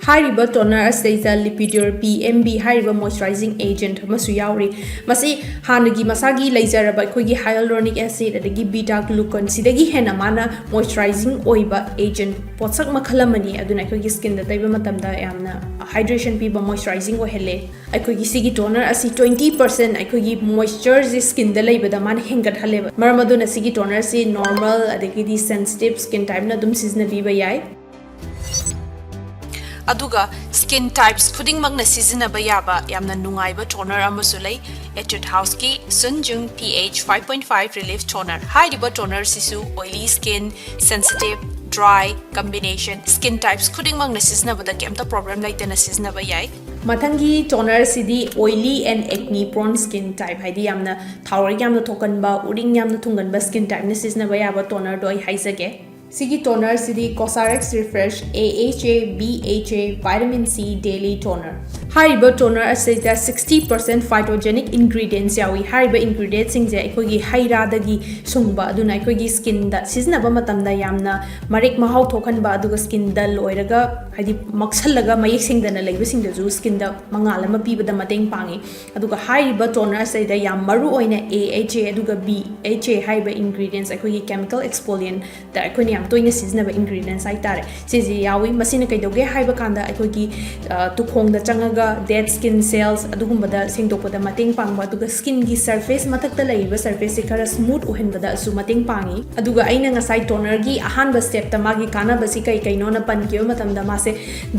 ꯍꯥꯏꯔꯤꯕ ꯇꯣꯅꯔ ꯑꯁꯤꯗꯩꯗ ꯂꯤꯄꯤꯗ꯭ꯌꯨꯔ ꯄꯤ ꯑꯦꯝ ꯕꯤ ꯍꯥꯏꯔꯤꯕ ꯃꯣꯏꯆꯔꯥꯏꯖꯤꯡ ꯑꯦꯖꯦꯟꯠ ꯑꯃꯁꯨ ꯌꯥꯎꯔꯤ꯫ ꯃꯁꯤ ꯍꯥꯟꯅꯒꯤ ꯃꯁꯥꯒꯤ ꯂꯩꯖꯔꯕ ꯑꯩꯈꯣꯏꯒꯤ ꯍꯥꯏꯂꯨꯔꯣꯅꯤꯛ ꯑꯦꯁꯤꯗ ꯑꯗꯒꯤ ꯕꯤꯇꯥ ꯒ꯭ꯂꯨꯀꯣꯟ ꯁꯤꯗꯒꯤ ꯍꯦꯟꯅ ꯃꯥꯅ ꯃꯣꯏꯆꯔꯥꯏꯖꯤꯡ ꯑꯣꯏꯕ ꯑꯦꯖꯦꯟꯠ ꯄꯣꯠꯁꯛ ꯃꯈꯜ ꯑꯃꯅꯤ꯫ ꯑꯗꯨꯅ ꯑꯩꯈꯣꯏꯒꯤ ꯁ꯭ꯀꯤꯟꯗ ꯇꯩꯕ ꯃꯇꯝꯗ ꯌꯥꯝꯅ ꯍꯥꯏꯗ꯭ꯔꯦꯁꯟ ꯄꯤꯕ, ꯃꯣꯏꯆꯔꯥꯏꯖꯤꯡ ꯑꯣꯏꯍꯜꯂꯦ꯫ ꯑꯩꯈꯣꯏꯒꯤ ꯁꯤꯒꯤ ꯇꯣꯅꯔ ꯑꯁꯤ ꯇ꯭ꯋꯦꯟꯇꯤ ꯄꯔꯁꯦꯟ ꯑꯩꯈꯣꯏꯒꯤ ꯃꯣꯏꯆꯔꯁꯦ ꯁ꯭ꯀꯤꯟꯗ ꯂꯩꯕꯗ ꯃꯥꯅ ꯍꯦꯟꯒꯠꯍꯜꯂꯦꯕ꯫ ꯃꯔꯝ ꯑꯗꯨꯅ ꯁꯤꯒꯤ ꯇꯣꯅꯔꯁꯤ ꯅꯣꯔꯃꯦꯜ ꯑꯗꯒꯤꯗꯤ ꯁꯦꯟꯁꯤꯇꯤꯞ ꯁ꯭ꯀꯤꯟ ꯇꯥꯏꯞꯅ ꯑꯗꯨꯝ ꯁꯤꯖꯤꯟꯅꯕꯤꯕ ꯌꯥꯏ꯫ ꯑꯗꯨꯒ ꯁ꯭ꯀꯤꯟ ꯇꯥꯏꯞꯁ ꯈꯨꯗꯤꯡꯃꯛꯅ ꯁꯤꯖꯤꯟꯅꯕ ꯌꯥꯕ ꯌꯥꯝꯅ ꯅꯨꯡꯉꯥꯏꯕ ꯇꯣꯅꯔ ꯑꯃꯁꯨ ꯂꯩ, Etude Houseꯀꯤ Sun Jung pH five point five Relief Toner꯫ ꯍꯥꯏꯔꯤꯕ ꯇꯣꯅꯔꯁꯤꯁꯨ ꯑꯣꯏꯂꯤ skin, sensitive, dry, combination skin types ꯈꯨꯗꯤꯡꯃꯛꯅ ꯁꯤꯖꯤꯟꯅꯕꯗ ꯀꯩꯝꯇ ꯄ꯭ꯔꯣꯕ꯭ꯂꯦꯝ ꯂꯩꯇꯅ ꯁꯤꯖꯤꯟꯅꯕ ꯌꯥꯏ꯫ ꯃꯊꯪꯒꯤ ꯇꯣꯅꯔꯁꯤꯗꯤ oily and acne prone skin type, ꯍꯥꯏꯗꯤ ꯌꯥꯝꯅ ꯊꯥꯎꯔꯦꯛ ꯌꯥꯝꯅ ꯊꯣꯛꯀꯟꯕ, ꯎꯔꯤꯡ ꯌꯥꯝꯅ ꯊꯨꯡꯒꯟꯕ ꯁ꯭ꯀꯤꯟ ꯇꯥꯏꯞꯅ ꯁꯤꯖꯤꯟꯅꯕ ꯌꯥꯕ ꯇꯣꯅꯔꯗꯣ ꯑꯩ ꯍꯥꯏꯖꯒꯦ꯫ ꯁꯤꯒꯤ ꯇꯣꯅꯔꯁꯤꯗꯤ COSRX Refresh A H A B H A Vitamin C Daily Toner꯫ ꯍꯥꯏꯔꯤꯕ ꯇꯣꯅꯔ ꯑꯁꯤꯗ sixty percent phytogenic ingredients ꯌꯥꯎꯏ꯫ ꯍꯥꯏꯔꯤꯕ ꯏꯟꯒ꯭ꯔꯤꯗꯤꯌꯦꯟꯁꯤꯡꯁꯦ ꯑꯩꯈꯣꯏꯒꯤ ꯍꯩ ꯔꯥꯗꯒꯤ ꯁꯨꯡꯕ, ꯑꯗꯨꯅ ꯑꯩꯈꯣꯏꯒꯤ ꯁ꯭ꯀꯤꯟꯗ ꯁꯤꯖꯤꯟꯅꯕ ꯃꯇꯝꯗ ꯌꯥꯝꯅ ꯃꯔꯦꯛ ꯃꯍꯥꯎ ꯊꯣꯛꯍꯟꯕ, ꯑꯗꯨꯒ ꯁ꯭ꯀꯤꯟ ꯗꯜ ꯑꯣꯏꯔꯒ, ꯍꯥꯏꯗꯤ ꯃꯛꯁꯜꯂꯒ ꯃꯌꯦꯛ ꯁꯦꯡꯗꯅ ꯂꯩꯕꯁꯤꯡꯗꯁꯨ ꯁ꯭ꯀꯤꯟꯗ ꯃꯉꯥꯜ ꯑꯃ ꯄꯤꯕꯗ ꯃꯇꯦꯡ ꯄꯥꯡꯉꯤ꯫ ꯑꯗꯨꯒ ꯍꯥꯏꯔꯤꯕ ꯇꯣꯅꯔ ꯑꯁꯤꯗ ꯌꯥꯝ ꯃꯔꯨ ꯑꯣꯏꯅ A H A ꯑꯗꯨꯒ B H A ꯍꯥꯏꯔꯤꯕ ꯏꯟꯒ꯭ꯔꯤꯗꯤꯌꯦꯟꯁ ꯑꯩꯈꯣꯏꯒꯤ chemical exfoliant ꯗ ꯑꯩꯈꯣꯏꯅ ꯌꯥꯝ ꯇꯣꯏꯅ ꯁꯤꯖꯤꯟꯅꯕ ꯏꯟꯒ꯭ꯔꯤꯗꯤꯌꯦꯟꯁ ꯍꯥꯏꯇꯥꯔꯦ꯫ ꯁꯤꯁꯦ ꯌꯥꯎꯏ꯫ ꯃꯁꯤꯅ ꯀꯩꯗꯧꯒꯦ ꯍꯥꯏꯕ ꯀꯥꯟꯗ ꯑꯩꯈꯣꯏꯒꯤ, ꯑ, ꯇꯨꯈꯣꯡꯗ ꯆꯪꯉꯒ dead skin cells ꯑꯗꯨꯒꯨꯝꯕꯗ ꯁꯦꯡꯗꯣꯛꯄꯗ ꯃꯇꯦꯡ ꯄꯥꯡꯕ, ꯑꯗꯨꯒ ꯁ꯭ꯀꯤꯟꯒꯤ ꯁꯔꯐꯦꯁ, ꯃꯊꯛꯇ ꯂꯩꯔꯤꯕ ꯁꯔꯐꯦꯁꯁꯦ ꯈꯔ ꯁ꯭ꯃꯨꯠ ꯑꯣꯏꯍꯟꯕꯗꯁꯨ ꯃꯇꯦꯡ ꯄꯥꯡꯉꯤ꯫ ꯑꯗꯨꯒ ꯑꯩꯅ ꯉꯁꯥꯏ ꯇꯣꯅꯔꯒꯤ ꯑꯍꯥꯟꯕ ꯁ꯭ꯇꯦꯞꯇ ꯃꯥꯒꯤ ꯀꯥꯟꯅꯕꯁꯤ ꯀꯩ ꯀꯩꯅꯣꯅ ꯄꯟꯈꯤꯕ ꯃꯇꯝꯗ, ꯃꯥꯁꯦ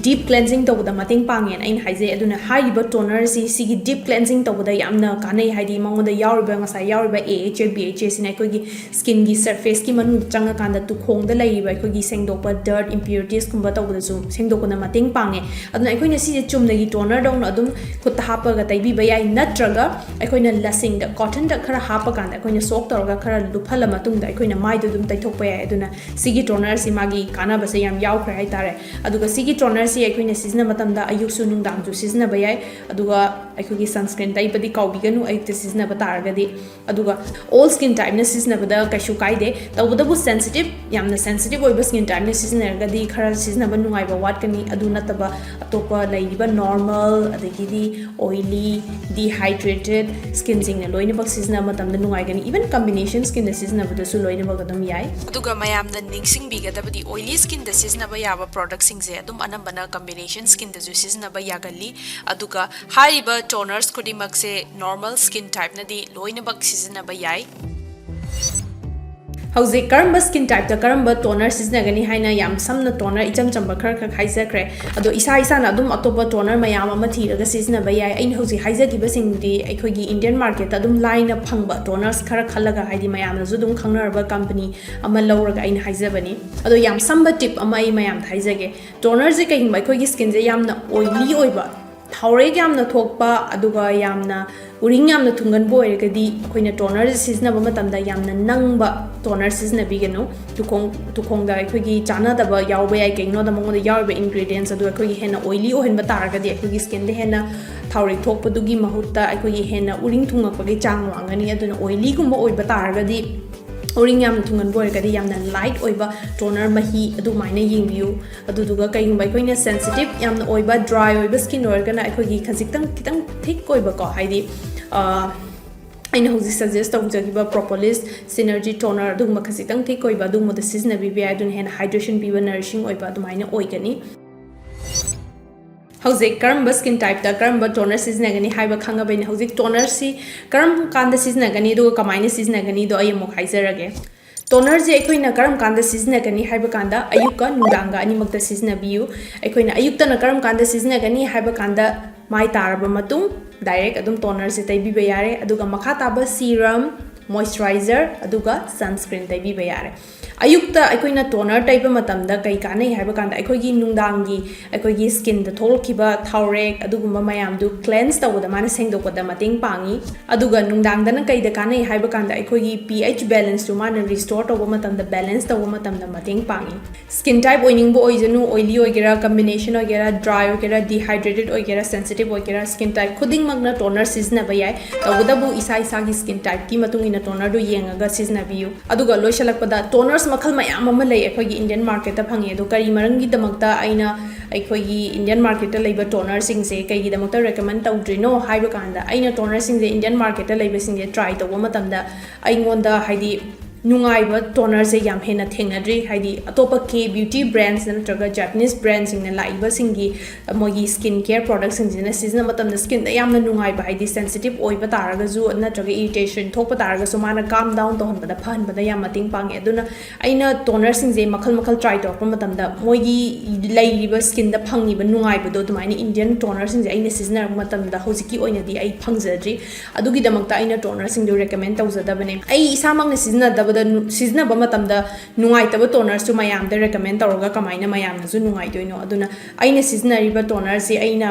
ꯗꯤꯞ ꯀ꯭ꯂꯦꯟꯖꯤꯡ ꯇꯧꯕꯗ ꯃꯇꯦꯡ ꯄꯥꯡꯉꯦꯅ ꯑꯩꯅ ꯍꯥꯏꯖꯩ꯫ ꯑꯗꯨꯅ ꯍꯥꯏꯔꯤꯕ ꯇꯣꯅꯔꯁꯤ ꯁꯤꯒꯤ ꯗꯤꯞ ꯀ꯭ꯂꯦꯟꯖꯤꯡ ꯇꯧꯕꯗ ꯌꯥꯝꯅ ꯀꯥꯟꯅꯩ꯫ ꯍꯥꯏꯗꯤ ꯃꯉꯣꯟꯗ ꯌꯥꯎꯔꯤꯕ, ꯉꯁꯥꯏ ꯌꯥꯎꯔꯤꯕ A H A B H A ꯁꯤꯅ ꯑꯩꯈꯣꯏꯒꯤ ꯁ꯭ꯀꯤꯟꯒꯤ ꯁꯔꯐꯦꯁꯀꯤ ꯃꯅꯨꯡꯗ ꯆꯪꯉꯀꯥꯟꯗ ꯇꯨꯈꯣꯡꯗ ꯂꯩꯔꯤꯕ ꯑꯩꯈꯣꯏꯒꯤ ꯁꯦꯡꯗꯣꯛꯄ, dirt, impurities ꯀꯨꯝꯕ ꯇꯧꯕꯗꯁꯨ ꯁꯦꯡꯗꯣꯛꯄꯗ ꯃꯇꯦꯡ ꯄꯥꯡꯉꯦ꯫ ꯑꯗꯨꯅ ꯑꯩꯈꯣꯏꯅ ꯁꯤꯁꯦ ꯆꯨꯝꯅꯒꯤ ꯇꯣꯅꯔꯗꯧꯅ ꯑꯗꯨꯝ ꯈꯨꯠꯇ ꯍꯥꯞꯄꯒ ꯇꯩꯕꯤꯕ ꯌꯥꯏ, ꯅꯠꯇ꯭ꯔꯒ ꯑꯩꯈꯣꯏꯅ ꯂꯁꯤꯡꯗ, cotton ꯗ ꯈꯔ ꯍꯥꯞꯄꯀꯥꯟꯗ ꯑꯩꯈꯣꯏꯅ soak ꯇꯧꯔꯒ ꯈꯔ ꯂꯨꯞꯍꯜꯂ ꯃꯇꯨꯡꯗ ꯑꯩꯈꯣꯏꯅ ꯃꯥꯏꯗ ꯑꯗꯨꯝ ꯇꯩꯊꯣꯛꯄ ꯌꯥꯏ꯫ ꯑꯗꯨꯅ ꯁꯤꯒꯤ ꯇꯣꯅꯔꯁꯤ ꯃꯥꯒꯤ ꯀꯥꯟꯅꯕꯁꯦ ꯌꯥꯝ ꯌꯥꯎꯈ꯭ꯔꯦ ꯍꯥꯏꯇꯥꯔꯦ꯫ ꯑꯗꯨꯒ ꯁꯤꯒꯤ ꯇꯣꯅꯔꯁꯤ ꯑꯩꯈꯣꯏꯅ ꯁꯤꯖꯤꯟꯅꯕ ꯃꯇꯝꯗ ꯑꯌꯨꯛꯁꯨ ꯅꯨꯡꯗꯥꯡꯁꯨ ꯁꯤꯖꯤꯟꯅꯕ ꯌꯥꯏ꯫ ꯑꯗꯨꯒ ꯑꯩꯈꯣꯏꯒꯤ sunscreen ꯇꯩꯕꯗꯤ ꯀꯥꯎꯕꯤꯒꯅꯨ ꯑꯌꯨꯛꯇ ꯁꯤꯖꯤꯟꯅꯕ ꯇꯥꯔꯒꯗꯤ꯫ ꯑꯗꯨꯒ all skin type ꯅ ꯁꯤꯖꯤꯟꯅꯕꯗ ꯀꯩꯁꯨ ꯀꯥꯏꯗꯦ꯫ ꯇꯧꯕꯇꯕꯨ sensitive, ꯌꯥꯝꯅ sensitive ꯑꯣꯏꯕ skin type ꯅ ꯁꯤꯖꯤꯟꯅꯔꯒꯗꯤ ꯈꯔ ꯁꯤꯖꯤꯟꯅꯕ ꯅꯨꯡꯉꯥꯏꯕ ꯋꯥꯠꯀꯅꯤ꯫ ꯑꯗꯨ ꯅꯠꯇꯕ ꯑꯇꯣꯞꯄ ꯂꯩꯔꯤꯕ normal, ꯑꯗꯒꯤꯗꯤ oily, dehydrated skin ꯁꯤꯡꯅ ꯂꯣꯏꯅꯃꯛ ꯁꯤꯖꯤꯟꯅꯕ ꯃꯇꯝꯗ ꯅꯨꯡꯉꯥꯏꯒꯅꯤ꯫ Even combination skin ꯗ ꯁꯤꯖꯤꯟꯅꯕꯗꯁꯨ ꯂꯣꯏꯅꯃꯛ ꯑꯗꯨꯝ ꯌꯥꯏ꯫ ꯑꯗꯨꯒ ꯃꯌꯥꯝꯅ ꯅꯤꯡꯁꯤꯡꯕꯤꯒꯗꯕꯗꯤ, oily skin ꯗ ꯁꯤꯖꯤꯟꯅꯕ ꯌꯥꯕ product ꯁꯤꯡꯁꯦ ꯑꯗꯨꯝ ꯑꯅꯝꯕꯅ combination skin ꯗꯁꯨ ꯁꯤꯖꯤꯟꯅꯕ ꯌꯥꯒꯜꯂꯤ꯫ ꯑꯗꯨꯒ ꯍꯥꯏꯔꯤꯕ ꯇꯣꯅꯔꯁ ꯈꯨꯗꯤꯡꯃꯛꯁꯦ normal skin type ꯅꯗꯤ ꯂꯣꯏꯅꯃꯛ ꯁꯤꯖꯤꯟꯅꯕ ꯌꯥꯏ꯫ ꯍꯧꯖꯤꯛ ꯀꯔꯝꯕ skin type ꯇ ꯀꯔꯝꯕ ꯇꯣꯅꯔ ꯁꯤꯖꯤꯟꯅꯒꯅꯤ ꯍꯥꯏꯅ ꯌꯥꯝ ꯁꯝꯅ ꯇꯣꯅꯔ ꯏꯆꯝ ꯆꯝꯕ ꯈꯔ ꯈꯛ ꯍꯥꯏꯖꯈ꯭ꯔꯦ꯫ ꯑꯗꯣ ꯏꯁꯥ ꯏꯁꯥꯅ ꯑꯗꯨꯝ ꯑꯇꯣꯞꯄ ꯇꯣꯅꯔ ꯃꯌꯥꯝ ꯑꯃ ꯊꯤꯔꯒ ꯁꯤꯖꯤꯟꯅꯕ ꯌꯥꯏ꯫ ꯑꯩꯅ ꯍꯧꯖꯤꯛ ꯍꯥꯏꯖꯈꯤꯕꯁꯤꯡꯗꯤ ꯑꯩꯈꯣꯏꯒꯤ Indian market ꯇ ꯑꯗꯨꯝ ꯂꯥꯏꯅ ꯐꯪꯕ ꯇꯣꯅꯔꯁ ꯈꯔ ꯈꯜꯂꯒ, ꯍꯥꯏꯗꯤ ꯃꯌꯥꯝꯅꯁꯨ ꯑꯗꯨꯝ ꯈꯪꯅꯔꯕ ꯀꯝꯄꯅꯤ ꯑꯃ ꯂꯧꯔꯒ ꯑꯩꯅ ꯍꯥꯏꯖꯕꯅꯤ꯫ ꯑꯗꯣ ꯌꯥꯝ ꯁꯝꯕ ꯇꯤꯞ ꯑꯃ ꯑꯩ ꯃꯌꯥꯝꯗ ꯍꯥꯏꯖꯒꯦ꯫ ꯇꯣꯅꯔꯁꯦ ꯀꯩꯒꯨꯝꯕ ꯑꯩꯈꯣꯏꯒꯤ ꯁ꯭ꯀꯤꯟꯁꯦ ꯌꯥꯝꯅ oily ꯑꯣꯏꯕ, ꯊꯥꯎꯔꯦꯛ ꯌꯥꯝꯅ ꯊꯣꯛꯄ ꯑꯗꯨꯒ ꯌꯥꯝꯅ ꯎꯔꯤꯡ ꯌꯥꯝꯅ ꯊꯨꯡꯒꯟꯕ ꯑꯣꯏꯔꯒꯗꯤ ꯑꯩꯈꯣꯏꯅ ꯇꯣꯅꯔꯁꯦ ꯁꯤꯖꯤꯟꯅꯕ ꯃꯇꯝꯗ ꯌꯥꯝꯅ ꯅꯪꯕ ꯇꯣꯅꯔ ꯁꯤꯖꯤꯟꯅꯕꯤꯒꯅꯨ꯫ ꯇꯨꯈꯣꯡ ꯇꯨꯈꯣꯡꯗ ꯑꯩꯈꯣꯏꯒꯤ ꯆꯥꯟꯅꯗꯕ ꯌꯥꯎꯕ ꯌꯥꯏ꯫ ꯀꯩꯒꯤꯅꯣꯗ ꯃꯉꯣꯟꯗ ꯌꯥꯎꯔꯤꯕ ꯏꯟꯒ꯭ꯔꯤꯗꯤꯌꯦꯟꯁ ꯑꯗꯨ ꯑꯩꯈꯣꯏꯒꯤ ꯍꯦꯟꯅ ꯑꯣꯏꯂꯤ ꯑꯣꯏꯍꯟꯕ ꯇꯥꯔꯒꯗꯤ ꯑꯩꯈꯣꯏꯒꯤ ꯁ꯭ꯀꯤꯟꯗ ꯍꯦꯟꯅ ꯊꯥꯎꯔꯦꯛ ꯊꯣꯛꯄꯗꯨꯒꯤ ꯃꯍꯨꯠꯇ ꯑꯩꯈꯣꯏꯒꯤ ꯍꯦꯟꯅ ꯎꯔꯤꯡ ꯊꯨꯡꯉꯛꯄꯒꯤ ꯆꯥꯡ ꯋꯥꯡꯒꯅꯤ꯫ ꯑꯗꯨꯅ ꯑꯣꯏꯂꯤꯒꯨꯝꯕ ꯑꯣꯏꯕ ꯇꯥꯔꯒꯗꯤ, ꯎꯔꯤꯡ ꯌꯥꯝꯅ ꯊꯨꯡꯒꯟꯕ ꯑꯣꯏꯔꯒꯗꯤ ꯌꯥꯝꯅ ꯂꯥꯏꯠ ꯑꯣꯏꯕ ꯇꯣꯅꯔ ꯃꯍꯤ ꯑꯗꯨꯃꯥꯏꯅ ꯌꯦꯡꯕꯤꯌꯨ꯫ ꯑꯗꯨꯗꯨꯒ ꯀꯩꯒꯨꯝꯕ ꯑꯩꯈꯣꯏꯅ ꯁꯦꯟꯁꯤꯇꯤꯞ ꯌꯥꯝꯅ ꯑꯣꯏꯕ, ꯗ꯭ꯔꯥꯏ ꯑꯣꯏꯕ ꯁ꯭ꯀꯤꯟ ꯑꯣꯏꯔꯒꯅ ꯑꯩꯈꯣꯏꯒꯤ ꯈꯖꯤꯛꯇꯪ ꯈꯤꯇꯪ ꯊꯤꯛ ꯑꯣꯏꯕꯀꯣ, ꯍꯥꯏꯗꯤ ꯑꯩꯅ ꯍꯧꯖꯤꯛ ꯁꯖꯦꯁ ꯇꯧꯖꯈꯤꯕ ꯄ꯭ꯔꯣꯄꯣꯂꯤꯁ, ꯁꯤꯅꯔꯖꯤ ꯇꯣꯅꯔ ꯑꯗꯨꯒꯨꯝꯕ ꯈꯖꯤꯛꯇꯪ ꯊꯤꯛ ꯑꯣꯏꯕ ꯑꯗꯨꯒꯨꯝꯕꯗ ꯁꯤꯖꯤꯟꯅꯕꯤꯕ ꯌꯥꯏ꯫ ꯑꯗꯨꯅ ꯍꯦꯟꯅ ꯍꯥꯏꯗ꯭ꯔꯦꯁꯟ ꯄꯤꯕ, ꯅꯔꯤꯁꯤꯡ ꯑꯣꯏꯕ ꯑꯗꯨꯃꯥꯏꯅ ꯑꯣꯏꯒꯅꯤ꯫ ꯍꯧꯖꯤꯛ ꯀꯔꯝꯕ ꯁ꯭ꯀꯤꯟ ꯇꯥꯏꯞꯇ ꯀꯔꯝꯕ ꯇꯣꯅꯔ ꯁꯤꯖꯤꯟꯅꯒꯅꯤ ꯍꯥꯏꯕ ꯈꯪꯉꯕꯅꯤꯅ, ꯍꯧꯖꯤꯛ ꯇꯣꯅꯔꯁꯤ ꯀꯔꯝ ꯀꯥꯟꯗ ꯁꯤꯖꯤꯟꯅꯒꯅꯤ ꯑꯗꯨꯒ ꯀꯃꯥꯏꯅ ꯁꯤꯖꯤꯟꯅꯒꯅꯤꯗꯣ ꯑꯩ ꯑꯃꯨꯛ ꯍꯥꯏꯖꯔꯒꯦ꯫ ꯇꯣꯅꯔꯁꯦ ꯑꯩꯈꯣꯏꯅ ꯀꯔꯝ ꯀꯥꯟꯗ ꯁꯤꯖꯤꯟꯅꯒꯅꯤ ꯍꯥꯏꯕ ꯀꯥꯟꯗ, ꯑꯌꯨꯛꯀ ꯅꯨꯡꯗꯥꯡꯒ ꯑꯅꯤꯃꯛꯇ ꯁꯤꯖꯤꯟꯅꯕꯤꯌꯨ꯫ ꯑꯩꯈꯣꯏꯅ ꯑꯌꯨꯛꯇꯅ ꯀꯔꯝ ꯀꯥꯟꯗ ꯁꯤꯖꯤꯟꯅꯒꯅꯤ ꯍꯥꯏꯕ ꯀꯥꯟꯗ, ꯃꯥꯏ ꯇꯥꯔꯕ ꯃꯇꯨꯡ ꯗꯥꯏꯔꯦꯛ ꯑꯗꯨꯝ ꯇꯣꯅꯔꯁꯦ ꯇꯩꯕꯤꯕ ꯌꯥꯔꯦ꯫ ꯑꯗꯨꯒ ꯃꯈꯥ ꯇꯥꯕ ꯁꯤꯔꯝ, ꯃꯣꯏꯆꯔꯥꯏꯖꯔ, ꯑꯗꯨꯒ ꯁꯟꯁꯀ꯭ꯔꯤꯟ ꯇꯩꯕꯤꯕ ꯌꯥꯔꯦ꯫ ꯑꯌꯨꯛꯇ ꯑꯩꯈꯣꯏꯅ ꯇꯣꯅꯔ ꯇꯩꯕ ꯃꯇꯝꯗ ꯀꯩ ꯀꯥꯟꯅꯩ ꯍꯥꯏꯕ ꯀꯥꯟꯗ, ꯑꯩꯈꯣꯏꯒꯤ ꯅꯨꯡꯗꯥꯡꯒꯤ ꯑꯩꯈꯣꯏꯒꯤ ꯁ꯭ꯀꯤꯟꯗ ꯊꯣꯛꯂꯛꯈꯤꯕ ꯊꯥꯎꯔꯦꯛ ꯑꯗꯨꯒꯨꯝꯕ ꯃꯌꯥꯝꯗꯨ ꯀ꯭ꯂꯦꯟꯁ ꯇꯧꯕꯗ ꯃꯥꯅ ꯁꯦꯡꯗꯣꯛꯄꯗ ꯃꯇꯦꯡ ꯄꯥꯡꯉꯤ꯫ ꯑꯗꯨꯒ ꯅꯨꯡꯗꯥꯡꯗꯅ ꯀꯩꯗ ꯀꯥꯟꯅꯩ ꯍꯥꯏꯕ ꯀꯥꯟꯗ, ꯑꯩꯈꯣꯏꯒꯤ ꯄꯤ ꯑꯩꯆ ꯕꯦꯂꯦꯟꯁꯇꯨ ꯃꯥꯅ ꯔꯤꯁꯇꯣꯔ ꯇꯧꯕ ꯃꯇꯝꯗ, ꯕꯦꯂꯦꯟꯁ ꯇꯧꯕ ꯃꯇꯝꯗ ꯃꯇꯦꯡ ꯄꯥꯡꯉꯤ꯫ ꯁ꯭ꯀꯤꯟ ꯇꯥꯏꯞ ꯑꯣꯏꯅꯤꯡꯕ ꯑꯣꯏꯖꯅꯨ, ꯑꯣꯏꯂꯤ ꯑꯣꯏꯒꯦꯔꯥ, ꯀꯝꯕꯤꯅꯦꯁꯟ ꯑꯣꯏꯒꯦꯔꯥ, ꯗ꯭ꯔꯥꯏ ꯑꯣꯏꯒꯦꯔꯥ, ꯗꯤꯍꯥꯏꯗ꯭ꯔꯦꯇꯦꯠ ꯑꯣꯏꯒꯦꯔꯥ, ꯁꯦꯟꯁꯤꯇꯤꯞ ꯑꯣꯏꯒꯦꯔꯥ, ꯁ꯭ꯀꯤꯟ ꯇꯥꯏꯞ ꯈꯨꯗꯤꯡꯃꯛꯅ ꯇꯣꯅꯔ ꯁꯤꯖꯤꯟꯅꯕ ꯌꯥꯏ꯫ ꯇꯧꯕꯇꯕꯨ ꯏꯁꯥ ꯏꯁꯥꯒꯤ ꯁ꯭ꯀꯤꯟ ꯇꯥꯏꯞꯀꯤ ꯃꯇꯨꯡ ꯏꯟꯅ ꯇꯣꯅꯔꯗꯨ ꯌꯦꯡꯉꯒ ꯁꯤꯖꯤꯟꯅꯕꯤꯌꯨ꯫ ꯑꯗꯨꯒ ꯂꯣꯏꯁꯤꯜꯂꯛꯄꯗ, ꯇꯣꯅꯔꯁ ꯃꯈꯜ ꯃꯌꯥꯝ ꯑꯃ ꯂꯩ ꯑꯩꯈꯣꯏꯒꯤ ꯏꯟꯗꯤꯌꯟ ꯃꯥꯔꯀꯦꯠꯇ ꯐꯪꯉꯤ꯫ ꯑꯗꯣ ꯀꯔꯤ ꯃꯔꯝꯒꯤꯗꯃꯛꯇ ꯑꯩꯅ ꯑꯩꯈꯣꯏꯒꯤ ꯏꯟꯗꯤꯌꯟ ꯃꯥꯔꯀꯦꯠꯇ ꯂꯩꯕ ꯇꯣꯅꯔꯁꯤꯡꯁꯦ ꯀꯩꯒꯤꯗꯃꯛꯇ ꯔꯦꯀꯃꯦꯟ ꯇꯧꯗ꯭ꯔꯤꯅꯣ ꯍꯥꯏꯕ ꯀꯥꯟꯗ, ꯑꯩꯅ ꯇꯣꯅꯔꯁꯤꯡꯁꯦ ꯏꯟꯗꯤꯌꯟ ꯃꯥꯔꯀꯦꯠꯇ ꯂꯩꯕꯁꯤꯡꯁꯦ ꯇ꯭ꯔꯥꯏ ꯇꯧꯕ ꯃꯇꯝꯗ ꯑꯩꯉꯣꯟꯗ, ꯍꯥꯏꯗꯤ, ꯅꯨꯡꯉꯥꯏꯕ ꯇꯣꯅꯔꯁꯦ ꯌꯥꯝ ꯍꯦꯟꯅ ꯊꯦꯡꯅꯗ꯭ꯔꯤ꯫ ꯍꯥꯏꯗꯤ, ꯑꯇꯣꯞꯄ ꯀꯦ ꯕ꯭ꯌꯨꯇꯤ ꯕ꯭ꯔꯥꯟꯁ ꯅꯠꯇ꯭ꯔꯒ ꯖꯄꯅꯤꯁ ꯕ꯭ꯔꯥꯟꯁꯤꯡꯅ ꯂꯥꯛꯏꯕꯁꯤꯡꯒꯤ ꯃꯣꯏꯒꯤ ꯁ꯭ꯀꯤꯟ ꯀꯦꯌꯔ ꯄ꯭ꯔꯣꯗꯛꯁꯤꯡꯁꯤꯅ ꯁꯤꯖꯤꯟꯅꯕ ꯃꯇꯝꯗ ꯁ꯭ꯀꯤꯟꯗ ꯌꯥꯝꯅ ꯅꯨꯡꯉꯥꯏꯕ, ꯍꯥꯏꯗꯤ, ꯁꯦꯟꯁꯤꯇꯤꯞ ꯑꯣꯏꯕ ꯇꯥꯔꯒꯁꯨ ꯅꯠꯇ꯭ꯔꯒ ꯏꯔꯤꯇꯦꯁꯟ ꯊꯣꯛꯄ ꯇꯥꯔꯒꯁꯨ ꯃꯥꯅ ꯀꯥꯝ ꯗꯥꯎꯟ ꯇꯧꯍꯟꯕꯗ, ꯐꯍꯟꯕꯗ ꯌꯥꯝ ꯃꯇꯦꯡ ꯄꯥꯡꯉꯦ꯫ ꯑꯗꯨꯅ ꯑꯩꯅ ꯇꯣꯅꯔꯁꯤꯡꯁꯦ ꯃꯈꯜ ꯃꯈꯜ ꯇ꯭ꯔꯥꯏ ꯇꯧꯔꯛꯄ ꯃꯇꯝꯗ ꯃꯣꯏꯒꯤ ꯂꯩꯔꯤꯕ ꯁ꯭ꯀꯤꯟꯗ ꯐꯪꯉꯤꯕ ꯅꯨꯡꯉꯥꯏꯕꯗꯣ ꯑꯗꯨꯃꯥꯏꯅ ꯏꯟꯗꯤꯌꯟ ꯇꯣꯅꯔꯁꯤꯡꯁꯦ ꯑꯩꯅ ꯁꯤꯖꯤꯟꯅꯔꯛꯄ ꯃꯇꯝꯗ ꯍꯧꯖꯤꯛꯀꯤ ꯑꯣꯏꯅꯗꯤ ꯑꯩ ꯐꯪꯖꯗ꯭ꯔꯤ꯫ ꯑꯗꯨꯒꯤꯗꯃꯛꯇ ꯑꯩꯅ ꯇꯣꯅꯔꯁꯤꯡꯗꯣ ꯔꯦꯀꯃꯦꯟ ꯇꯧꯖꯗꯕꯅꯦ꯫ ꯑꯩ ꯏꯁꯥꯃꯛꯅ ꯁꯤꯖꯤꯟꯅꯗꯕꯗ ꯅꯨ-, ꯁꯤꯖꯤꯟꯅꯕ ꯃꯇꯝꯗ ꯅꯨꯡꯉꯥꯏꯇꯕ ꯇꯣꯅꯔꯁꯨ ꯃꯌꯥꯝꯗ ꯔꯦꯀꯃꯦꯟ ꯇꯧꯔꯒ ꯀꯃꯥꯏꯅ ꯃꯌꯥꯝꯅꯁꯨ ꯅꯨꯡꯉꯥꯏꯗꯣꯏꯅꯣ? ꯑꯗꯨꯅ ꯑꯩꯅ ꯁꯤꯖꯤꯟꯅꯔꯤꯕ ꯇꯣꯅꯔꯁꯤ ꯑꯩꯅ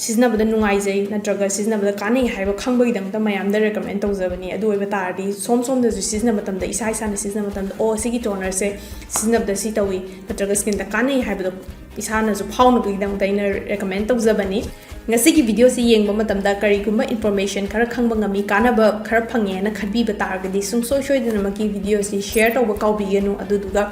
ꯁꯤꯖꯤꯟꯅꯕꯗ ꯅꯨꯡꯉꯥꯏꯖꯩ ꯅꯠꯇ꯭ꯔꯒ ꯁꯤꯖꯤꯟꯅꯕꯗ ꯀꯥꯟꯅꯩ ꯍꯥꯏꯕ ꯈꯪꯕꯒꯤꯗꯃꯛꯇ ꯃꯌꯥꯝꯗ ꯔꯦꯀꯃꯦꯟ ꯇꯧꯖꯕꯅꯤ꯫ ꯑꯗꯨ ꯑꯣꯏꯕ ꯇꯥꯔꯗꯤ ꯁꯣꯝ ꯁꯣꯝꯗꯁꯨ ꯁꯤꯖꯤꯟꯅꯕ ꯃꯇꯝꯗ, ꯏꯁꯥ ꯏꯁꯥꯅ ꯁꯤꯖꯤꯟꯅꯕ ꯃꯇꯝꯗ, "ꯑꯣ, ꯁꯤꯒꯤ ꯇꯣꯅꯔꯁꯦ ꯁꯤꯖꯤꯟꯅꯕꯗ ꯁꯤ ꯇꯧꯏ ꯅꯠꯇ꯭ꯔꯒ ꯁ꯭ꯀꯤꯟꯗ ꯀꯥꯟꯅꯩ" ꯍꯥꯏꯕꯗꯣ ꯏꯁꯥꯅꯁꯨ ꯐꯥꯎꯅꯕꯒꯤꯗꯃꯛꯇ ꯑꯩꯅ ꯔꯦꯀꯃꯦꯟ ꯇꯧꯖꯕꯅꯤ꯫ ꯉꯁꯤꯒꯤ ꯚꯤꯗꯤꯑꯣꯁꯤ ꯌꯦꯡꯕ ꯃꯇꯝꯗ ꯀꯔꯤꯒꯨꯝꯕ ꯏꯟꯐꯣꯔꯃꯦꯁꯟ ꯈꯔ ꯈꯪꯕ ꯉꯝꯃꯤ, ꯀꯥꯟꯅꯕ ꯈꯔ ꯐꯪꯉꯦꯅ ꯈꯟꯕꯤꯕ ꯇꯥꯔꯒꯗꯤ, ꯁꯨꯡꯁꯣꯏ ꯁꯣꯏꯗꯅꯃꯛꯀꯤ ꯚꯤꯗꯤꯑꯣꯁꯤ ꯁꯤꯌꯔ ꯇꯧꯕ ꯀꯥꯎꯕꯤꯒꯅꯨ꯫ ꯑꯗꯨꯗꯨꯒ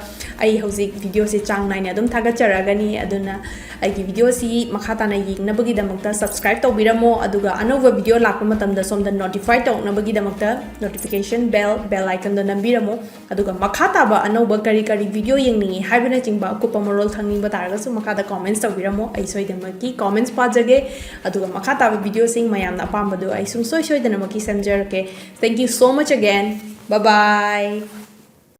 ꯑꯩ ꯍꯧꯖꯤꯛ ꯚꯤꯗꯤꯑꯣꯁꯤ ꯆꯥꯡ ꯅꯥꯏꯅ ꯑꯗꯨꯝ ꯊꯥꯒꯠꯆꯔꯛꯑꯒꯅꯤ꯫ ꯑꯗꯨꯅ ꯑꯩꯒꯤ ꯚꯤꯗꯤꯑꯣꯁꯤ ꯃꯈꯥ ꯇꯥꯅ ꯌꯦꯡꯅꯕꯒꯤꯗꯃꯛꯇ ꯁꯕꯁꯀ꯭ꯔꯥꯏꯕ ꯇꯧꯕꯤꯔꯝꯃꯣ꯫ ꯑꯗꯨꯒ ꯑꯅꯧꯕ ꯚꯤꯗꯤꯑꯣ ꯂꯥꯛꯄ ꯃꯇꯝꯗ ꯁꯣꯝꯗ ꯅꯣꯇꯤꯐꯥꯏ ꯇꯧꯅꯕꯒꯤꯗꯃꯛꯇ ꯅꯣꯇꯤꯐꯤꯀꯦꯁꯟ ꯕꯦꯜ, ꯕꯦꯜ ꯑꯥꯏꯀꯟꯗꯣ ꯅꯝꯕꯤꯔꯝꯃꯣ꯫ ꯑꯗꯨꯒ ꯃꯈꯥ ꯇꯥꯕ ꯑꯅꯧꯕ ꯀꯔꯤ ꯀꯔꯤ ꯚꯤꯗꯤꯑꯣ ꯌꯦꯡꯅꯤꯡꯉꯤ ꯍꯥꯏꯕꯅꯆꯤꯡꯕ ꯑꯀꯨꯞꯄ ꯃꯔꯣꯜ ꯈꯪꯅꯤꯡꯕ ꯇꯥꯔꯒꯁꯨ ꯃꯈꯥꯗ ꯀꯣꯃꯦꯟꯠꯁ ꯇꯧꯕꯤꯔꯝꯃꯣ꯫ ꯑꯩ ꯁꯣꯏꯗꯅꯃꯛꯀꯤ ꯀꯣꯃꯦꯟꯠꯁ ꯄꯥꯖꯒꯦ꯫ ꯑꯗꯨꯒ ꯃꯈꯥ ꯇꯥꯕ ꯚꯤꯗꯤꯑꯣꯁꯤꯡ ꯃꯌꯥꯝꯅ ꯑꯄꯥꯝꯕꯗꯣ ꯑꯩ ꯁꯨꯡꯁꯣꯏ ꯁꯣꯏꯗꯅꯃꯛꯀꯤ ꯁꯦꯝꯖꯔꯛꯀꯦ꯫ Thank you so much again. Bye bye.